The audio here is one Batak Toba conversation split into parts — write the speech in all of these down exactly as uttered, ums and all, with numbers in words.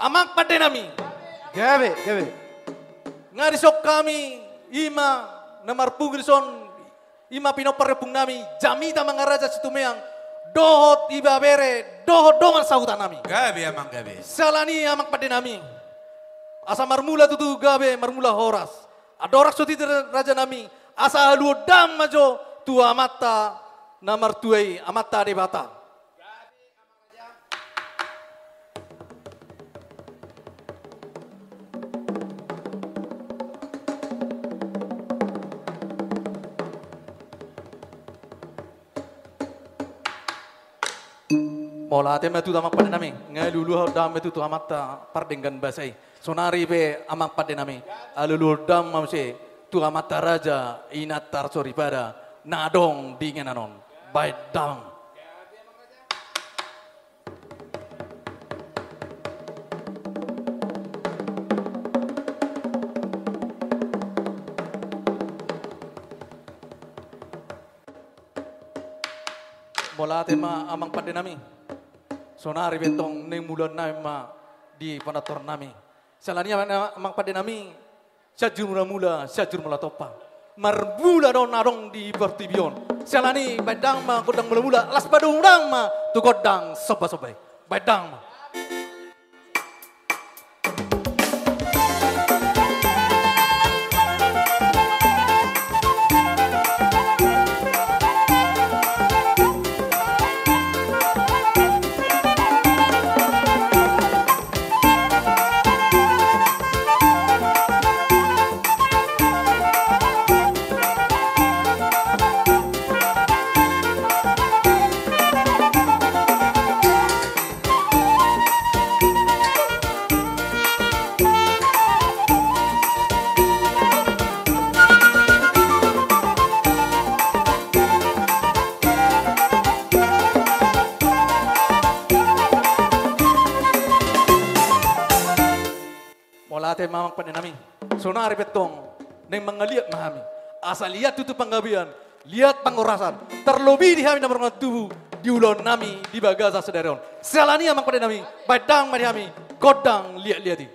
Amang pande nami. Gabe, gabe. Nga dison hami, ima na marpungu dison, ima pinompar ni ompung nami, Jamita Mangaraja Situmeang, dohot ibebere, dohot dongan sahuta nami. Gabe, amang, gabe. Siala ni i, amang pande nami, asa marmula tutu gabe, marmula horas. Andorang so titi raja nami, asa haluaon dam ma jo tu Amanta na martua i, Amanta Debata. Mauliate ma tutu, amang pande nami, nga halualuhon dam ma tutu tu Amanta Pardenggan Basa i. Sonari pe, amang pande nami, halualuhon dam ma muse tu amanta raja, inanta soripada na adong di inganan on. Baen dam. Mauliate ma, amang pande nami. Sonari pe antong naeng mulaon nami ma di panantuhon nami. Siala ni i, amang pande nami, Sianjur Mulamula, Sianjur Mulatompa. Marmula do na adong di portibi on. Siala ni i, baen dam ma gondang mulamula, laos padomu dam ma tu gondang sombasomba i. Baen dam ma. Mauliate ma, amang pande nami. Sonari pe antong naeng mangaliat ma hami. Asa liat tutu panggabean, liat panghorasan, tarlobi di hami na mardongan tubu di ulaon nami di bagasan sadari on. Siala ni i, amang pande nami, baen dam ma di hami gondang liatliat i.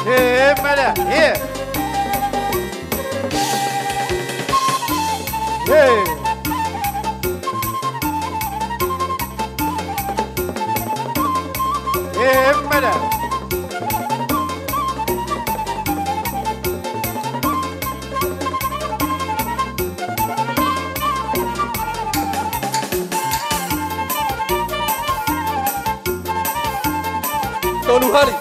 Emma da, e. E. Emma da. Tolu hali.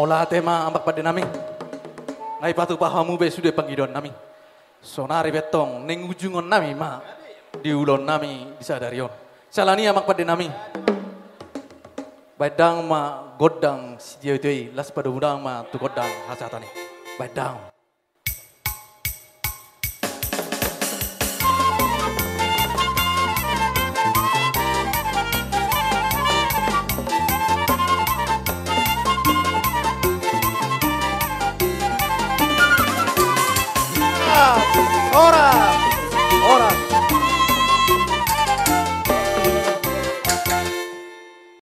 Mauliate ma amang pande nami. Nunga dipatupa hamu be sude pangidoan nami. Sonari pe antong naeng ujungon nami ma di ulaon nami di sadari on. Siala ni i amang pande nami, baen dang ma gondang sitiotio i, laos padomu dang ma tu gondang hasahatan i. Baen dang.